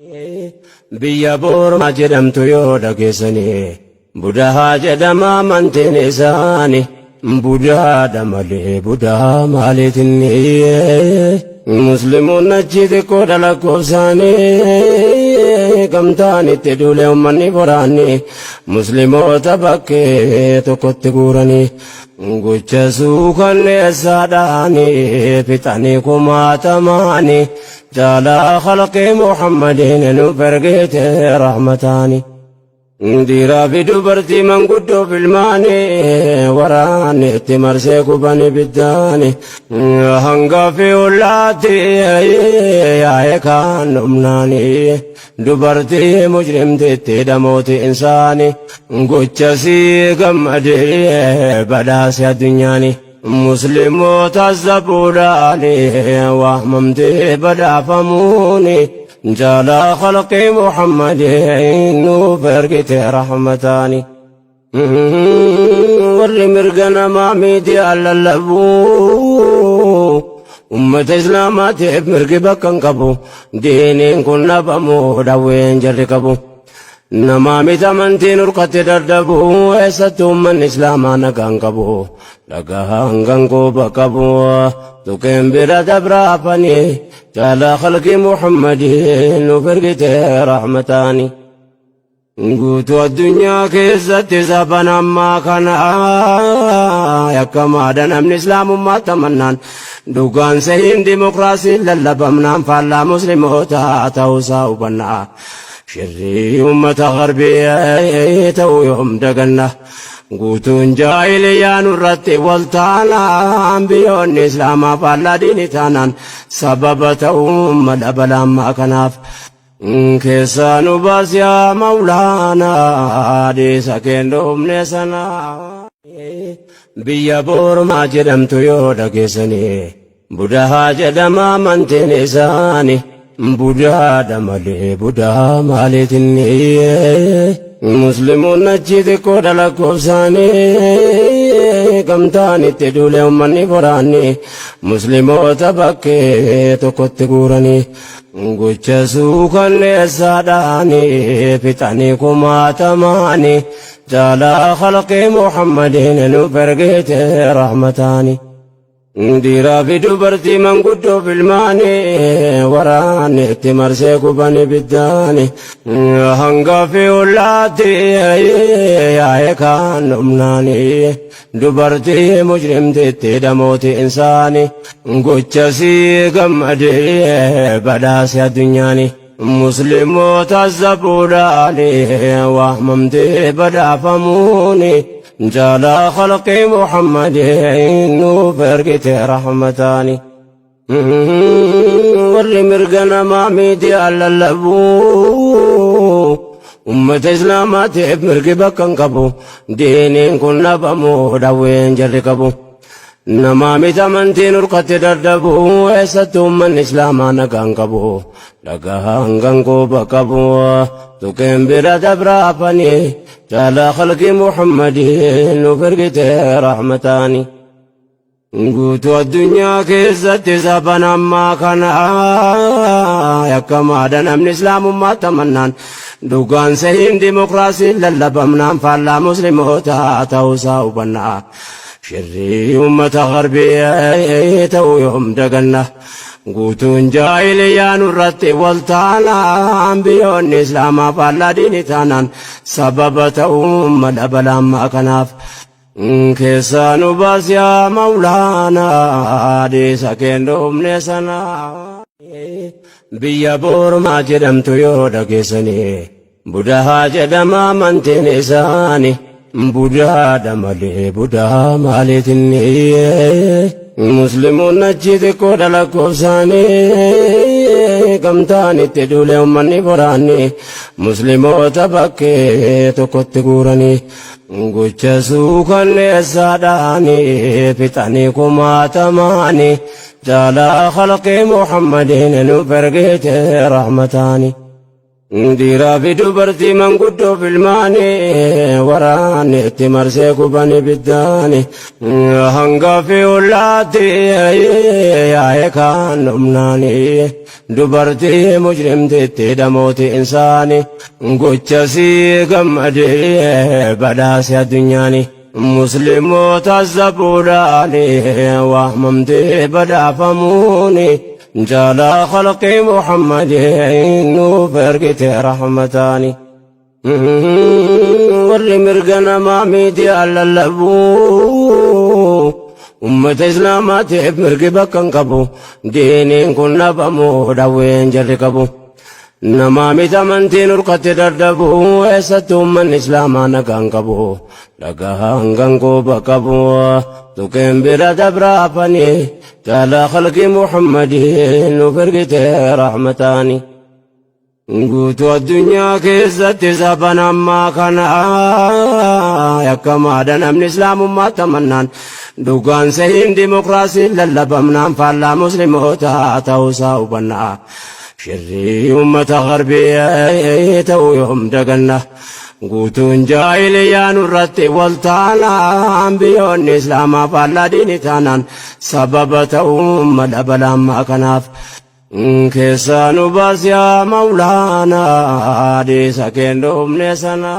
Biyya Boormaa jedhamtu yoo dhageessanii, Budahaa jedhama amantiin isaanii. Budaadha malee budaa maaliitinni? Musliimoonni achi xiqqoodha lakkoofsaanii, gamtaan itti duule uummanni boraanni, musliimoota bakkee tokkotti guuranii, gocha suukanneessaadhaanii fixanii kumaatamaanii. Jaalaa khalqii Muhammadiin nu ergite rahmataani. Dhiiraa fi dubartii, manguddoo fi ilmaanii, waraanni itti marsee guban ibiddaani. Hanga fi ollaatti yaa'e kaan dhumnaani. Dubartii mujrimtitti dhamooti insaani. Gocha sii gammadee badhaase addunyaani. Musliimoota zabuudhaani waamamtee badhaafamuuni. Jaalaa khalqii Muhammadin nuuf ergite rahmataani. Warri mirga namaa miidiyaa lallabu, ummata islaamaatiif mirgi bakka hin qabu. Diiniin kun dhabamu dhawween jarri qabu. Namaa miti amantiin urkatti dadhabu, eessatti uummanni islaamaa nagaan qabu. Dhagaa hangan quba qabu tuqeen bira dabraafanii. Jaalaa khalqii Muhammadin nuuf ergite rahmataani. Guutuu addunyaa keessatti saban ammaa kana yakkamaadha namni islaamummaa tamannaan, dhugaan sahiin dimokiraasiin lallabamnaan faallaa musliimoota ta'uusaa hubannaa. Shirrii uummata garbii ta'uu yoom daganna? Guutuun jaahiliyaa nurratti wal taanaan, biyyoonni islaamaa faallaa diinii taanaan, sababa ta'uu mala balaammaa kanaaf. Keessaa nu baasiyaa Maulaanaa, dhiisa kennuufne sana. Biyya Boormaa jedhamtu yoo dhageessanii, Budahaa jedhama amantiin isaanii. Budaadha malee budaa maaliitinni? Musliimoonni achi xiqqoodha lakkoofsaanii, gamtaan itti duule uummanni boraanni, musliimoota bakkee tokkotti guuranii, gocha suukanneessaadhaanii fixanii kumaatamaanii. Jaalaa khalqii Muhammadiin nuuf ergite rahmataani. Dhiiraa fi dubartii, manguddoo fi ilmaanii, waraanni itti marsee guban ibiddaani. Hanga fi ollaatti yaa'e kaan dhumnaani. Dubartii mujrimtitti dhamooti insaani. Gocha sii gammadee badhaase addunyaani. Musliimoota zabuudhaani waamamtee badhaafamuuni. Jaalaa khalqii Muhammadin nuuf ergite rahmataani. Warri mirga namaa miidiyaa lallabu, ummata islaamaatiif mirgi bakka hin qabu. Diiniin kun dhabamu dhawween jarri qabu. Namaa miti amantiin urkatti dadhabu, eessatti uummanni islaamaa nagaan qabu. Dhagaa hangan quba qabu tuqeen bira dabraafanii. Jaalaa khalqii Muhammadin nuuf ergite rahmataani. Guutuu addunyaa keessatti saban ammaa kana yakkamaadha namni islaamummaa tamannaan, dhugaan sahiin dimokiraasiin lallabamnaan faallaa musliimoota ta'uusaa hubannaa. Shirrii uummata garbii ta'uu yoom daganna? Guutuun jaahiliyaa nurratti wal taanaan, biyyoonni islaamaa faallaa diinii taanaan, sababa ta'uu mala balaammaa kanaaf. Keessaa nu baasiyaa Maulaanaa, dhiisa kennuufne sana. Biyya Boormaa jedhamtu yoo dhageessanii, Budahaa jedhama amantiin isaanii. Budaadha malee budaa maaliitinni? Musliimoonni achi xiqqoodha lakkoofsaanii, gamtaan itti duule uummanni boraanni, musliimoota bakkee tokkotti guuranii, gocha suukanneessaadhaanii fixanii kumaatamaanii. Jaalaa khalqii Muhammadiin nuuf ergite rahmataani. Dhiiraa fi dubartii manguddoof ilmaanii waraanni itti marsee guban ibiddaani. Hanga fi ollaatti yaa'ee kaan dhumnaani. Dubartii mujrimtitti dhamooti insaani. Gocha sii gammadee badhaase addunyaani. Muslimoota zabuudhaani waamamtee badhaafamuuni. Jaalaa khalqii Muhammadin nuuf ergite rahmataani. Warri mirga namaa miidiyaa lallabu ummata islaamaatiif mirgi bakka hin qabu. Diiniin kun dhabamu dhawween jarri qabu. Namaa miti amantiin urkatti dadhabu eessatti uummanni islaamaa nagaan qabu. Dhagaan ganqooba qabu tuqeen bira dabraafanii jaalaa khalqii Muhammadin nuuf ergite rahmataani. Guutuu addunyaa keessatti saban ammaa kana yakkamaadha namni islaamummaa tamannaan dhugaan sahiin dimokiraasiin lallabamnaan faallaa muslimootaa ta'uusaa hubannaa. Shirrii uummata garbii ta'uu yoom daganna. Guutuun jaahiliyyaa nurratti wal taanaan biyyoonni islaamaa faallaa diinii taanaan sababa ta'uu mala balaa kanaaf. Keessaa nu baas yaa Mawlaanaa dhiisa keen dhumne sana.